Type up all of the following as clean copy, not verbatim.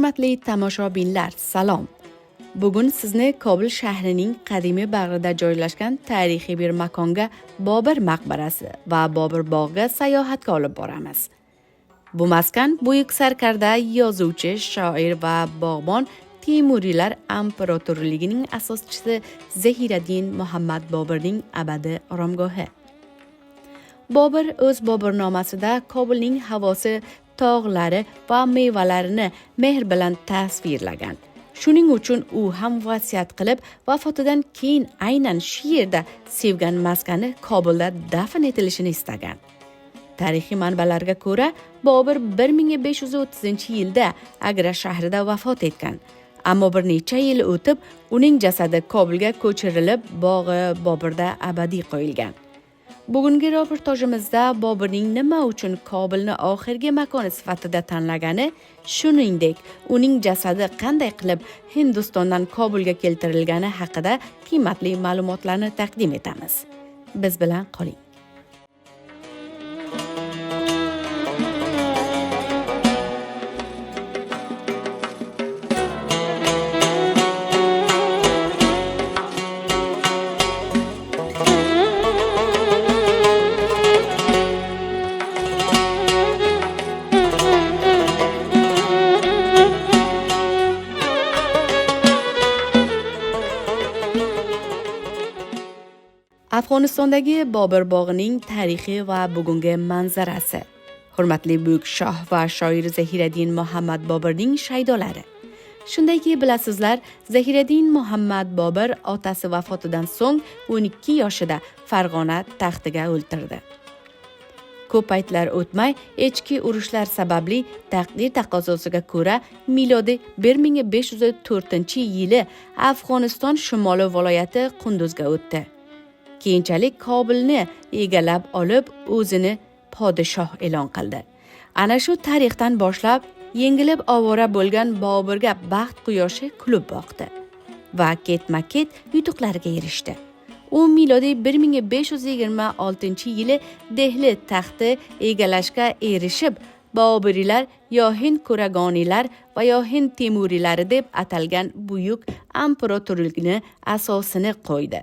Hurmatli tomoshabinlar, salom. Bugun sizni Kobul shahrining qadimiy bag'rida joylashgan tarixiy bir makonga, Bobur maqbarasi va Bobur bog'iga sayohatga olib boramiz. Bu maskan buyuk sarkarda, yozuvchi, shoir va bog'bon, Temuriylar imperatorligining asoschisi Zahiriddin Muhammad Boburning abadiy oromgohi. Bobur o'z Boburnomasida Kobulning havosi, tog'lari va mevalarini mehr bilan tasvirlagan. Shuning uchun u ham vasiyat qilib, vafotidan keyin aynan shu yerda, sevgan maskani Kobulda dafn etilishini istagan. Tarixiy manbalarga ko'ra, Bobur 1530-yilda Agra shahrida vafot etgan. Ammo bir necha yil o'tib, uning jasadi Kobulga ko'chirilib, bog'i Boburda abadiy qo'yilgan. Bugungi reportajimizda Boburning nima uchun Kobulni oxirgi makoni sifatida tanlagani, shuningdek, uning jasadi qanday qilib Hindistondan Kobulga keltirilgani haqida qiymatli ma'lumotlarni taqdim etamiz. Biz bilan qoling. Afg'onistondagi Bobur bog'ining tarixi va bugungi manzarasi. Hurmatli buyuk shoh va shoir Zahiriddin Muhammad Boburning shaydolari. Shundayki bilasizlar, Zahiriddin Muhammad Bobur otasi vafotidan so'ng 12 yoshida Farg'ona taxtiga o'ltirdi. Ko'p paytlar o'tmay, ichki urushlar sababli taqdir taqozosiga ko'ra milodiy 1504-yili Afg'oniston shimoli viloyati Qunduzga o'tdi. Keyinchalik Kobulni egallab olib, o'zini podshoh e'lon qildi. Ana shu tarixdan boshlab yengilib ovora bo'lgan Boburga baxt quyoshi kulib boqdi va ketma-ket yutuqlarga erishdi. U milodiy 1526-yili Dehli taxti egallashga erishib, Boburiylar yo Hind Ko'ragoniylar va yo Hind Temuriylari deb atalgan buyuk imperatorlikni asosini qo'ydi.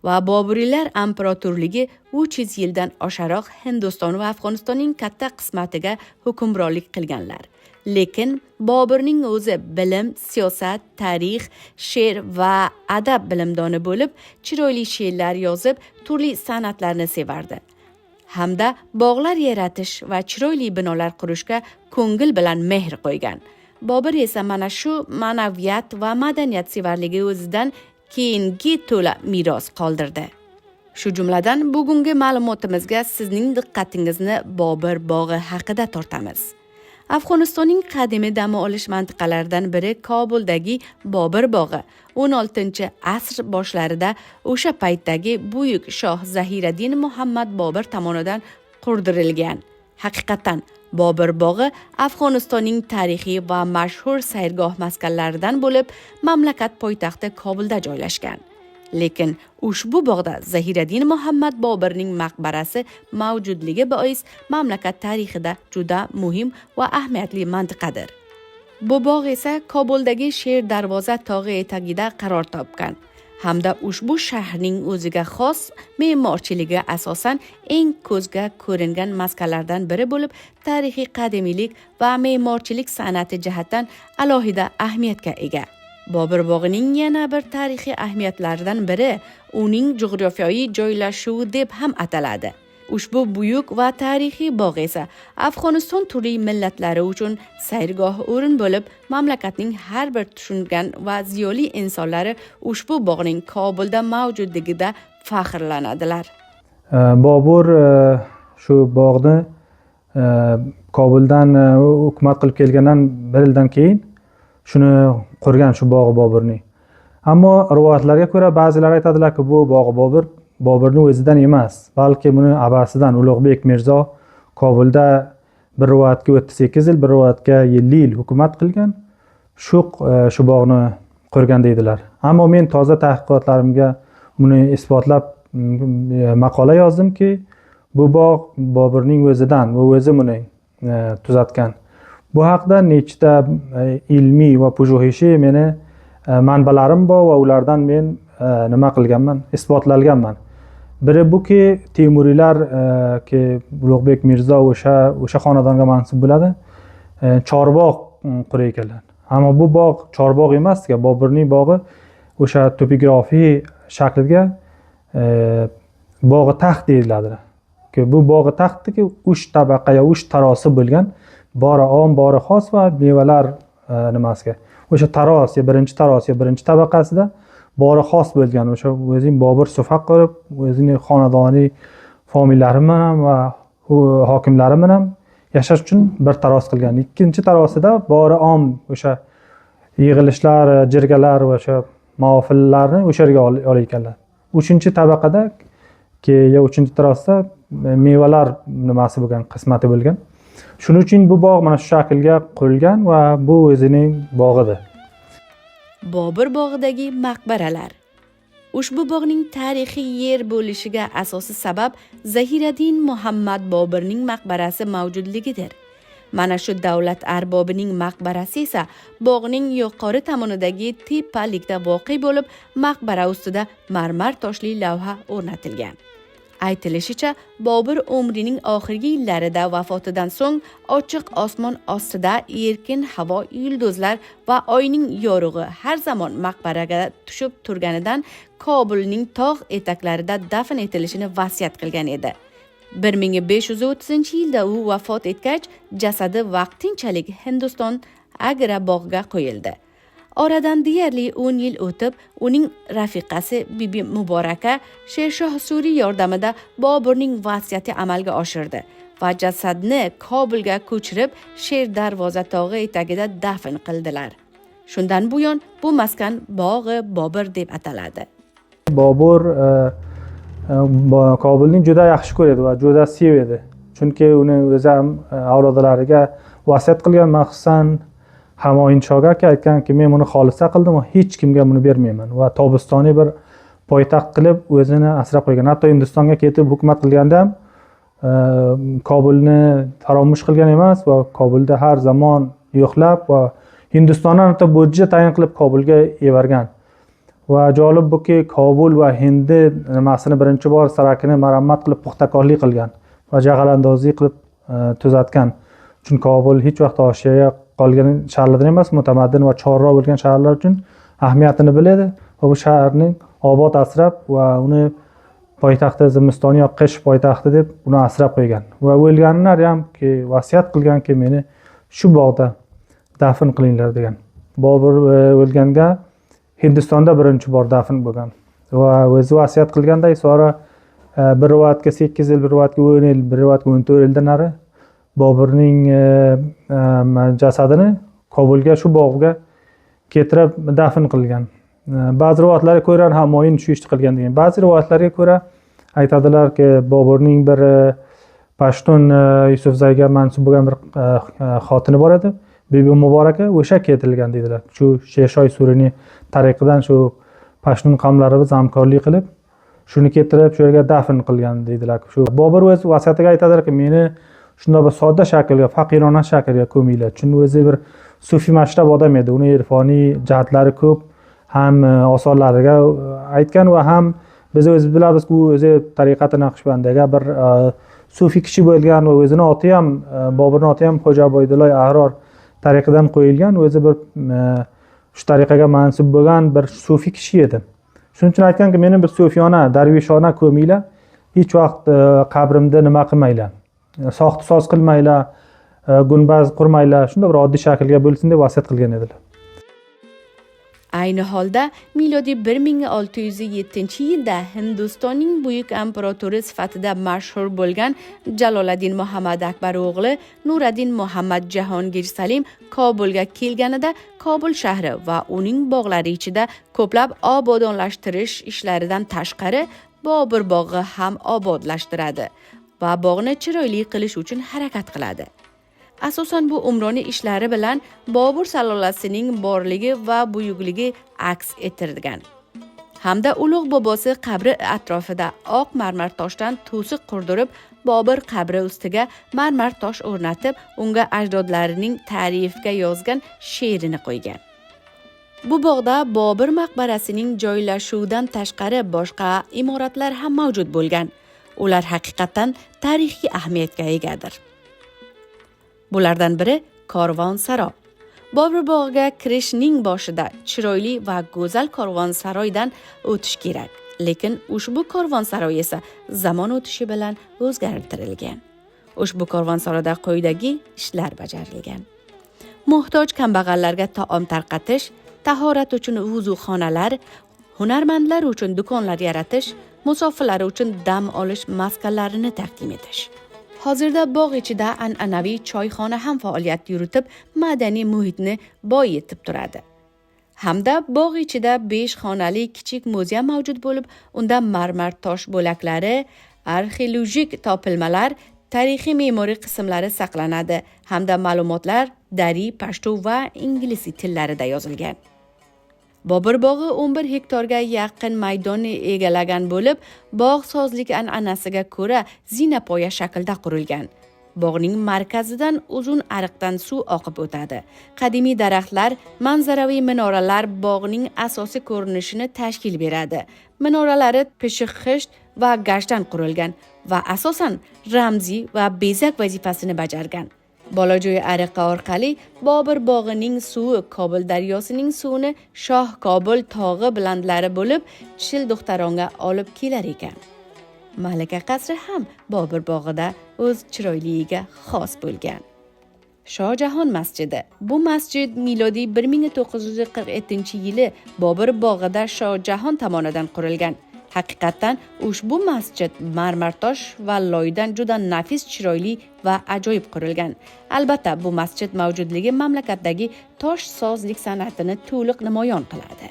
Va Boburiylar imperatorligi 300 yildan osharoq Hindiston va Afg'onistonning katta qismatiga hukmronlik qilganlar. Lekin Boburning o'zi bilim, siyosat, tarix, she'r va adab bilimdoni bo'lib, chiroyli she'rlar yozib, turli san'atlarni sevardi. Hamda bog'lar yaratish va chiroyli binolar qurishga ko'ngil bilan mehr qo'ygan. Bobur esa mana shu ma'naviyat va madaniyat sevarligi o'zidan keyingi to'la meros qoldirdi. Shu jumladan bugungi ma'lumotimizga sizning diqqatingizni Bobur bog'i haqida tortamiz. Afg'onistonning qadimiy dam olish mintaqalaridan biri Kobuldagi Bobur bog'i 16-asr boshlarida o'sha paytdagi buyuk shoh Zahiriddin Muhammad Bobur tomonidan qurdirilgan. Haqiqatan Bobur bog'i Afg'onistonning tarixiy va mashhur sayrgoh maskanlaridan bo'lib, mamlakat poytaxti Kobulda joylashgan. Lekin ushbu bog'da Zahiriddin Muhammad Boburning maqbarasi mavjudligi bois mamlakat tarixida juda muhim va ahamiyatli mintaqadir. Bu bog' esa Kobuldagi Sher Darvoza tog'i etagida qaror topgan hamda ushbu shaharning o'ziga xos me'morchiligiga asosan eng ko'zga ko'ringan maskanlardan biri bo'lib, tarixiy qadimiylik va me'morchilik san'ati jihatdan alohida ahamiyatga ega. Bobur bog'ining yana bir tarixiy ahamiyatlaridan biri uning jo'g'rofiyaviy joylashuvi deb ham ataladi. Ushbu buyuk va tarixiy bog' esa Afg'oniston turli millatlari uchun sayrgoh o'rin bo'lib, mamlakatning har bir tushungan va ziyoli insonlari ushbu bog'ning Kobulda mavjudligida faxrlanadilar. Bobur shu bog'ni Kobuldan hukumat qilib kelgandan bir yildan keyin shuni qurgan, shu bog'i Boburning. Ammo rivoyatlarga ko'ra ba'zilar aytadilarki, bu bog'i Bobur Boburning o'zidan emas, balki buni abasidan Ulug'bek Mirzo Kobulda bir rivoyatga 38 yil, bir rivoyatga 50 yil hukumat qilgan, shu bog'ni qurgan deydilar. Ammo men toza tadqiqotlarimga buni isbotlab maqola yozdimki, bu bog' Boburning o'zidan, bu o'zi buni tuzatgan. Bu haqda nechta ilmiy va pужуhishi meni manbalarim bor va ulardan men nima qilganman, isbotlanganman. Biri buki Temuriylar ki Ulug'bek Mirzo o'sha xonadonga mansub bo'ladi. Chorbog' qurar ekanlar. Ammo bu bog' chorbog' emas, Boburning bog'i o'sha topografiy shaklga bog'i taxt deyiladi. Ki bu bog'i taxtniki 3 tabaqa yo 3 tarosi bo'lgan, bori om, bori xos va mevalar nimasiga. O'sha taros yo birinchi taros yo birinchi tabaqasida bori xos bo'lgan. O'sha o'zining Bobur sufa qurib, o'zining xonadoniy fomillari bilan va hokimlari bilan yashash uchun bir taros qilgan. Ikkinchi tarosida bori om o'sha yig'ilishlar, jirgalar va o'sha maofillarni o'sha yerga olar ekanlar. Uchinchi tabaqada ki yo uchinchi tarosda mevalar nimasi bo'lgan, qismati bo'lgan. Shuning uchun bu bog' mana shu shaklga qurilgan va bu o'zining bog'idir. Bobur bog'idagi maqbaralar. Ushbu bog'ning tarixiy yer bo'lishiga asosiy sabab Zahiriddin Muhammad Boburning maqbarasi mavjudligidir. Mana shu davlat arbobining maqbarasi esa bog'ning yuqori tomonidagi tepalikda voqe bo'lib, maqbara ustida marmar toshli lavha o'rnatilgan. Aytilishicha, Bobur umrining oxirgi yillarida vafotidan so'ng ochiq osmon ostida erkin havo, yulduzlar va oyning yorug'i har zamon maqbaraga tushib turganidan Kobulning tog' etaklarida dafn etilishini vasiyat qilgan edi. 1530-yilda u vafot etgach, jasadi vaqtinchalik Hindiston Agra bog'iga qo'yildi. Oradan deyarli 10 yil o'tib, uning rafiqasi Bibi Muboraka Shershoh Suriy yordamida Boburning vasiyati amalga oshirdi va jasadni Kobulga ko'chirib, Sher Darvoza tog'i etagida dafn qildilar. Shundan buyon bu maskan Bog'i Bobur deb ataladi. Bobur Kobulni juda yaxshi ko'radi va juda sevadi. Chunki uni o'zi ham avlodlariga vasiyat qilgan, maxsusan Humoyun shohga aytganki, men buni xolisa qildim va hech kimga buni bermayman va tobistoniy bir poytaxt qilib o'zini asrab qo'ygan. Hatto Hindistonga ketib hukumat qilganda ham Kobulni faromush qilgan emas va Kobulda har zamon yo'qlab va Hindistondan hatto budjet tayin qilib Kobulga yuborgan. Va jolib buki Kobul va Hindi nimasini birinchi bor sarakini marommat qilib puxtakorlik qilgan va jag'alandozlik qilib tuzatgan. Chunki Kobul hech vaqt Osiyoga qolgan shaharlardan emas, mutamaddin va chorroq bo'lgan shaharlar uchun ahamiyatini biladi va bu shaharning obod asrab va uni poytaxti zimistoni yo qish poytaxti deb uni asrab qo'ygan. Va o'lganlar hamki vasiyat qilganki, meni shu bog'da dafn qilinglar degan. Bobur o'lganda Hindistonda birinchi bor dafn bo'lgan va o'zi vasiyat qilganday sora bir rivoyatga 8 yil, bir rivoyatga 10 yil, bir rivoyatga 14 yildan nari Boburning jasadini Kobulga shu bog'ga keltirib dafn qilgan. Ba'zi rivoyatlarga ko'ra Humoyun shu ishni qilgan degan. Ba'zi rivoyatlarga ko'ra aytadilarki, Boburning bir Pashtun Yusufzayga mansub bo'lgan bir xotini bor edi, Bibi Muboraka, o'sha keltirilgan deydilar. Shu Shershoy Surining tariqidan shu Pashtun qavmlari bilan hamkorlik qilib, shuni keltirib shu yerga dafn qilgan deydilar. Shu Bobur o'z vasiyatiga aytadilarki, meni shunday bir sodda shaklga, faqirona shaklga ko'minglar. Chunki o'zi bir sufiy mashrab odam edi. Uni irfoniy jihatlari ko'p, ham osorlariga aytgan va ham biz o'zi bilamiz, u o'zi tariqati naqshbandiyaga bir sufiy kishi bo'lgan va o'zini oti ham Boburning oti ham Xo'ja Ubaydulloh Ahror tariqidan qo'yilgan, o'zi bir shu tariqaga mansub bo'lgan bir sufiy kishi edi. Shuning uchun aytganki, meni bir sufiyona, darvishona ko'minglar, hech vaqt qabrimda nima qilmanglar, soxta soz qilmanglar, gunbaz qurmanglar, shunday bir oddiy shaklga bo'lsin deb vasiyat qilgan edilar. Ayni holda milodiy 1607-yilda Hindistonning buyuk imperatori sifatida mashhur bo'lgan Jaloliddin Muhammad Akbar o'g'li Nuriddin Muhammad Jahongir Salim Kobulga kelganida Kobul shahri va uning bog'lari ichida ko'plab obodonlashtirish ishlaridan tashqari Bobur bog'i ham obodlashtiradi va bog'ni chiroyli qilish uchun harakat qiladi. Asosan bu umroniy ishlari bilan Bobur salolasining borligi va buyukligi aks ettirilgan. Hamda ulug' bobosi qabri atrofida oq marmar toshdan to'siq qurdirib, Bobur qabri ustiga marmar tosh o'rnatib, unga ajdodlarining ta'rifga yozgan she'rini qo'ygan. Bu bog'da Bobur maqbarasining joylashuvidan tashqari boshqa imoratlar ham mavjud bo'lgan. Ular haqiqatan tarixiy ahamiyatga egadir. Bulardan biri Korvon-saro. Bobur bog'iga kirishning boshida chiroyli va go'zal korvonsaroydan o'tish kerak. Lekin ushbu korvonsaroy esa zamon o'tishi bilan o'zgartirilgan. Ushbu korvonsaroyda quyidagi ishlar bajarilgan: muhtoj kambag'allarga taom tarqatish, tahorat uchun vuzuxonalar, hunarmandlar uchun do'konlar yaratish, musofirlar uchun dam olish maskanlarini taqdim etish. Hozirda bog' ichida an'anaviy choyxona ham faoliyat yuritib, madaniy muhitni boyitib turadi. Hamda bog' ichida 5 xonali kichik muzey mavjud bo'lib, unda marmar tosh bo'laklari, arxeologik topilmalar, tarixiy me'moriy qismlari saqlanadi hamda ma'lumotlar dari, pashto va ingliz tillarida yozilgan. Bobur bog'i 11 hektarga yaqin maydonni egallagan bo'lib, bog' sozlik an'anasiga ko'ra zinapoya shaklda qurilgan. Bog'ning markazidan uzun ariqdan suv oqib o'tadi. Qadimiy daraxtlar, manzaraviy minoralar bog'ning asosiy ko'rinishini tashkil beradi. Minoralari pishiq xisht va gashdan qurilgan va asosan ramziy va bezak vazifasini bajargan. Bolajoy ariqi orqali Bobur bog'ining suvi Kobul daryosining suvini Shoh Kobul tog'i balandlari bo'lib Chil Duxtaronga olib kelar ekan. Malika qasri ham Bobur bog'ida o'z chiroyliligiga xos bo'lgan. Shohjahon masjidi. Bu masjid milodiy 1947-yili Bobur bog'ida Shohjahon tomonidan qurilgan. Haqiqatdan ushbu masjid marmar tosh va loydan juda nafis, chiroyli va ajoyib qurilgan. Albatta, bu masjid mavjudligi mamlakatdagi tosh sozlik san'atini to'liq namoyon qiladi.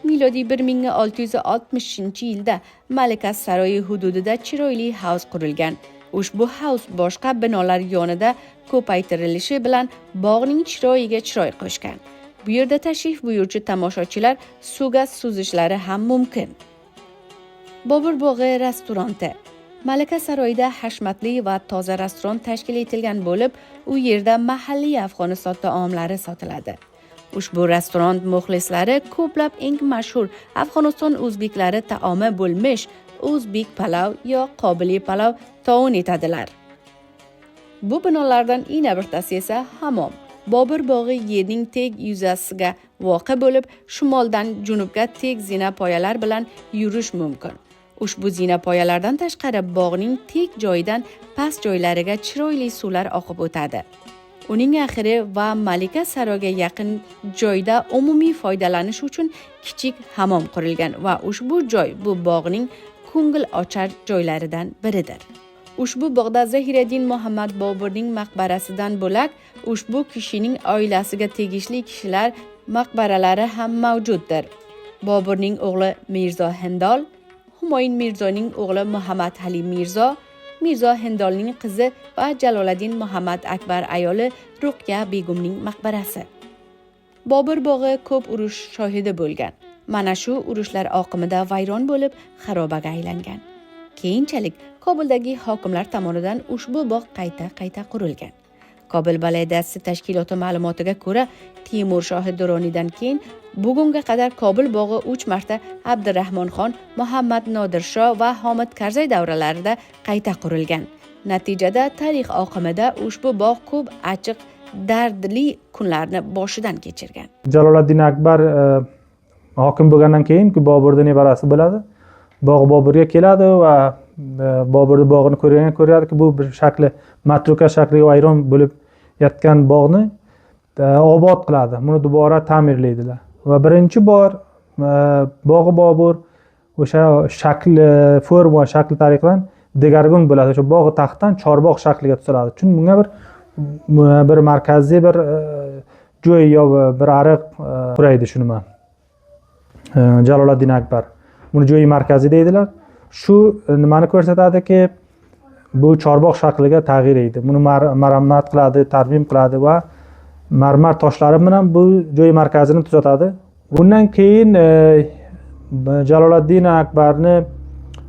Milodiy 1660-yilda Malika saroyi hududida chiroyli havz qurilgan. Ushbu havz boshqa binolar yonida ko'paytirilishi bilan bog'ning chiroyiga chiroy qo'shgan. Bu yerda tashrif buyuruvchi tomoshachilar suvga suzishlari ham mumkin. Bobur bog'i restoranti. Malika saroyida hashmatli va toza restoran tashkil etilgan bo'lib, u yerda mahalliy Afg'oniston taomlari sotiladi. Ushbu restoran muxlislari ko'plab eng mashhur Afg'oniston o'zbeklari taomi bo'lmish o'zbek palov yo qobili palov taom etadilar. Bu binolardan yana bittasi esa hammom. Bobur bog'i yerning tek yuzasiga voqe bo'lib, shimoldan janubga tek zinapoyalar bilan yurish mumkin. Ushbu zinapoyalardan tashqari bog'ning tek joyidan past joylariga chiroyli suvlar oqib o'tadi. Uning axiri va Malika saroyga yaqin joyda umumiy foydalanish uchun kichik hammom qurilgan va ushbu joy bu bog'ning ko'ngil ochar joylaridan biridir. Ushbu bog'da Zahiriddin Muhammad Boburning maqbarasidan bo'lak, ushbu kishining oilasiga tegishli kishilar maqbaralari ham mavjuddir. Boburning o'g'li Mirzo Hindol, Humoyun Mirzoning o'g'li Muhammad Halim Mirzo, Mirzo Hindolning qizi va Jaloliddin Muhammad Akbar ayoli Ruqya Begumning maqbarasi. Bobur bog'i ko'p urush shohidi bo'lgan. Mana shu urushlar oqimida vayron bo'lib, xarobaga aylangan. Keyinchalik Kobuldagi hokimlar tomonidan ushbu bog' qayta-qayta qurilgan. Kobul baladiyasi tashkiloti ma'lumotiga ko'ra, Temur shohi Duroniydan keyin bugunga qadar Kobul bog'i 3 marta Abdurahmonxon, Muhammad Nodirshoh va Homid Karzay davralarida qayta qurilgan. Natijada tarix oqimida ushbu bog' ko'p achchiq, dardli kunlarni boshidan kechirgan. Jaloliddin Akbar hokim bo'lgandan keyin Boburni nevarasi bo'ladi. Bog' Boburga keladi va Boburni bog'ini ko'rgan ko'radiki, bu bir shakli matruka shakliga vayron bo'lib yotgan bog'ni obod qiladi. Buni dubora ta'mirlaydilar. Va birinchi bor bog'i Bobur o'sha shakli, forma shakli tariqdan degargun bo'ladi. O'sha bog'i taxtdan chorbog' shakliga tusiladi. Chunki bunga bir markaziy bir joy yo bir ariq quraydi shu nima. Jaloliddin Akbar. Buni joyi markaziy deydilar. Shu nimani ko'rsatadiki, bu chorbog' shakliga tag'ir etdi. Buni marommat qiladi, tarmim qiladi va marmar toshlari bilan bu joy markazini tuzatadi. Bundan keyin Jaloliddin Akbarni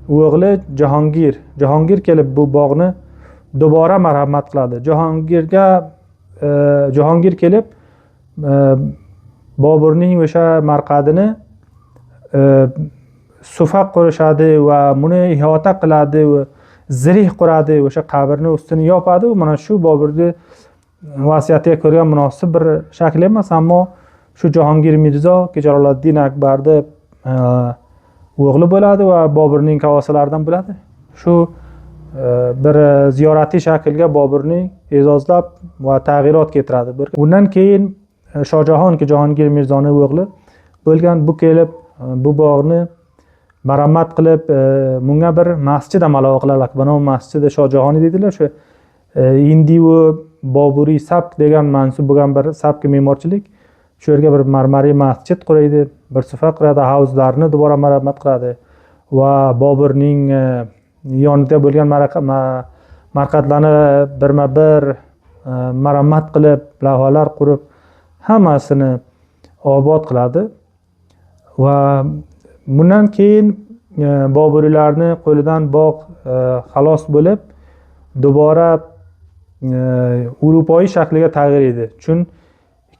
o'g'li Jahongir kelib bu bog'ni dubora marhamat qiladi. Jahongir kelib Boburning o'sha marqadini sufa qurishadi va buni ihota qiladi va zirih quradi, o'sha qabrni ustini yopadi. Mana shu Boburni vasiyatiga ko'ra munosib bir shakl emas, ammo shu Jahongir Mirzo Jaloliddin Akbarni o'g'li bo'ladi va Boburning kavosilaridan bo'ladi. Shu bir ziyoratiy shaklga Boburni e'zozlab va tag'irot keltiradi. Undan keyin Shohjahon, Jahongir Mirzoni o'g'li bo'lgan, bu kelib bu bog'ni marhammat qilib, bunga bir masjid ham alova qiladilar. Buni masjidi Shohjahoniy deydilar. Shu Hindi va Boburiy sabk degan mansub bo'lgan bir sabk me'morchilik. Shu yerga bir marmariy masjid quraydi, bir sufa quradi, havuzlarni dubora marhammat qiladi va Boburning yonida bo'lgan marqadlarni birma-bir marhammat qilib, lavhalar qurib, hammasini obod qiladi. Va bundan keyin Boburiylarni qo'lidan bog' xalos bo'lib, dubora Yevropaviy shakliga tag'ir edi. Chun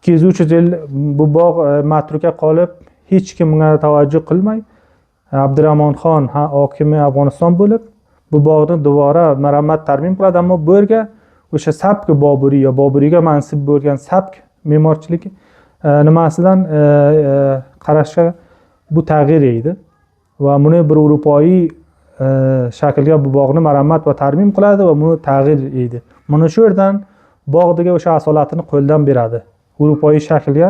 200-300 yil bu bog' matruka qolib, hech kim bunga tavajjuh qilmay, Abdurahmonxon hokimi Afg'oniston bo'lib, bu bog'ni dubora marhammat tarmim qiladi, ammo bu yerga o'sha sabk Boburiy yo Boburiyga mansub bo'lgan sabk me'morchilik nimasidan qarashga bu tag'ir edi va buni bir Yevropaviy shaklga bu bog'ni marhammat va tarmim qiladi va buni tag'ir edi. Mana shu yerdan bog'dagi o'sha asolatini qo'ldan beradi. Yevropaviy shaklga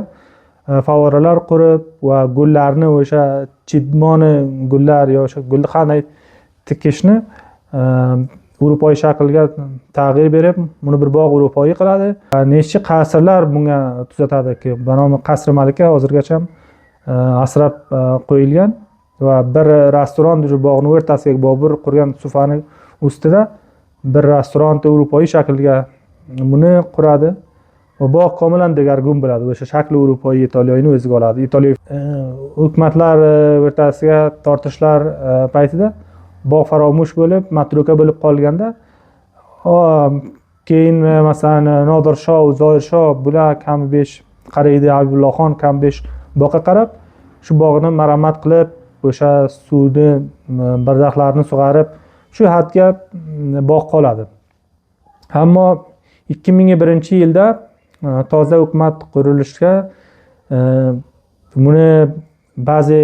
favoralar qurib va gullarni o'sha chidmoni gullar yo o'sha gulni qanday tikishni Yevropaviy shaklga tag'ir berib, buni bir bog' Yevropaviy qiladi. Necha qasrlar bunga tuzatadiki, banomi Qasri Malika hozirgacha asrab qo'yilgan va bir restoran shu bog'ning o'rtasiga Bobur qurgan sufani ustida bir restoran Yevropaviy shaklga buni quradi. Va bog' komilan degargun bo'ladi. O'sha shakli Yevropaviy Italiyani o'ziga oladi. Italiya hukumatlar o'rtasiga tortishlar paytida bog' faromush bo'lib, matruka bo'lib qolganda, keyin masalan Nodir Shoh, Zoir Shoh bular kam besh qaraydi, Habibullohxon kam besh boqqa qarab, shu bog'ni marhammat qilib, o'sha suvni, bardaqlarni sug'arib, shu hadga bog' qoladi. Ammo 2001-yilda toza hukumat qurilishga buni ba'zi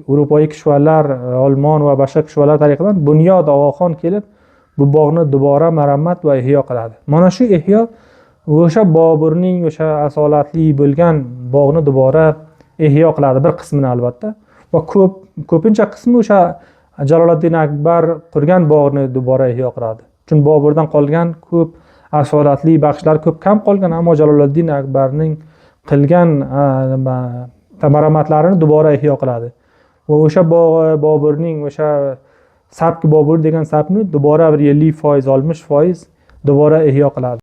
Yevropaviy kishvarlar, olmon va boshqa kishvarlar tariqidan Bunyod Og'axon kelib bu bog'ni dubora marhammat va ihyo qiladi. Mana shu ihyo o'sha Boburning o'sha asolatli bo'lgan bog'ni dubora ihyo qiladi, bir qismini albatta. Va ko'pincha qismi o'sha Jaloliddin Akbar qurgan bog'ni dubora ihyo qiladi. Chunki Boburdan qolgan ko'p asolatli baxshlar ko'p kam qolgan, ammo Jaloliddin Akbarning qilgan nima marhammatlarini dubora ihyo qiladi. Va o'sha Boburning o'sha sabk Bobur degan sabkni dubora bir 50%, 60% dubora ihyo qiladi.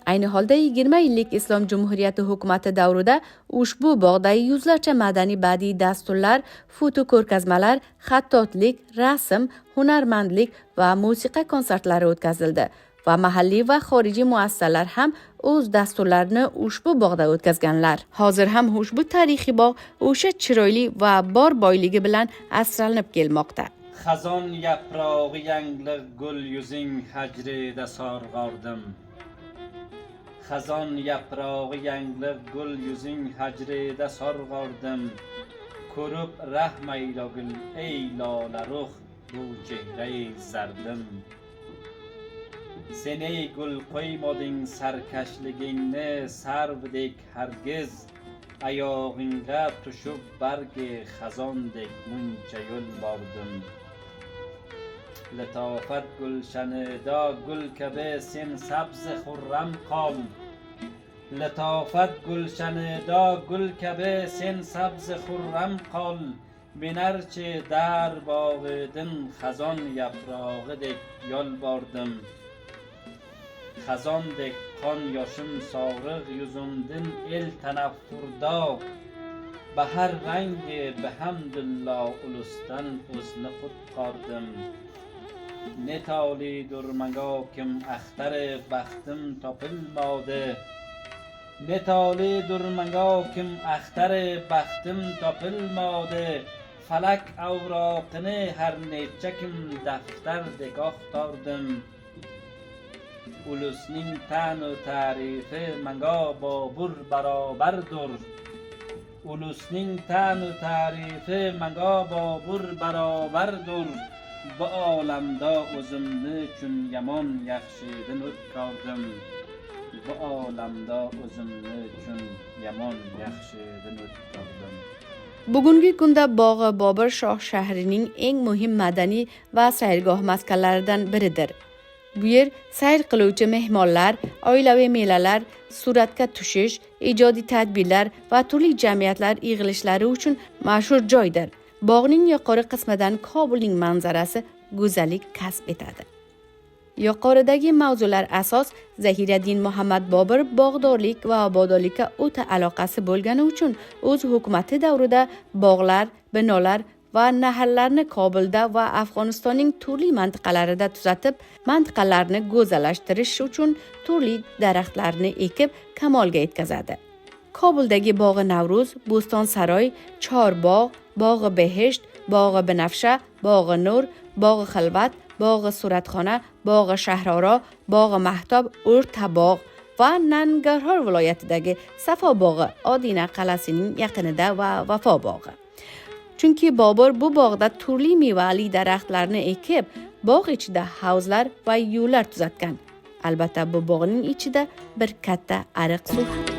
Ayni holda 20 yillik Islom Jumhuriyati hukumati davrida ushbu bog'da yuzlarcha madaniy badiiy dasturlar, foto ko'rgazmalar, xattotlik, rasm, hunarmandlik va musiqa konsertlari o'tkazildi va mahalliy va xorijiy muassasalar ham o'z dasturlarini ushbu bog'da o'tkazganlar. Hozir ham ushbu tarixiy bog' o'sha chiroyli va bor boyligi bilan asralanib kelmoqda. Xazon yaprog'i yangliq gul yuzing hajrida sarg'ordim. Xazon yaprog'i yangliq gul yuzing hajrida sarg'ordim. Ko'rib rahm aylagil ey lolarux bu chehrai zardim. Sen ey gul qo'ymading sarkashligingni sarvdek hargiz, oyog'ingga tushib bargi xazondek muncha yo'l bordim. Latofat gulshanida gul kabi sen sabzi xurram qol. Latofat gulshanida gul kabi sen sabzi xurram qol. Menarchi dar bog'idin xazon yaprog'idek yolbordim. Xazondek qon yoshim sog'rig' yuzimdin el tanaffurda. Bahar rangi bihamdulloh ulusdan o'zni qutqardim. Ne tolidur mango kim axtari baxtim topilmadi. Ne tolidur mango kim axtari baxtim topilmadi. Falak avroqini har necha kim daftardek oqtardim. Ulusning ta'nu ta'rifi manga Bobur barobardur. Ulusning ta'nu ta'rifi manga Bobur barobardur. Bu olamda o'zimni chun yomon yaxshidin o'tkardim. Bu olamda o'zimni chun yomon yaxshidin o'tkardim. Bugungi kunda bog'i Bobur shoh shahrining eng muhim madaniy va sayrgoh maskanlaridan biridir. Bu yer sayr qiluvchi mehmonlar, oilaviy melalar, suratga tushish, ijodiy tadbirlar va turli jamiyatlar yig'ilishlari uchun mashhur joydir. Bog'ning yuqori qismidan Kobulning manzarasi go'zallik kasb etadi. Yuqoridagi mavzular asos Zahiriddin Muhammad Bobur bog'dorlik va obodonlikka o'ta aloqasi bo'lgani uchun o'z hukumati davrida bog'lar, binolar va naharlarni Kobulda va Afg'onistonning turli mintaqalarida tuzatib, mintaqalarni go'zallashtirish uchun turli daraxtlarni ekib kamolga yetkazadi. Kobuldagi bog'i Navruz, Bo'ston saroy, Chorbog', bog'i Behesht, bog'i Binafsha, bog'i Nur, bog'i Xilvat, bog'i Suratxona, bog'i Shahroro, bog'i Mahtob, O'rta bog' va Nangarhor viloyatidagi Safo bog'i Odina qal'asining yaqinida va Vafo bog'i. Chunki Bobur bu bog'da turli mevali daraxtlarni ekib, bog' ichida havzlar va yo'llar tuzatgan. Albatta, bu bog'ning ichida bir katta ariq suv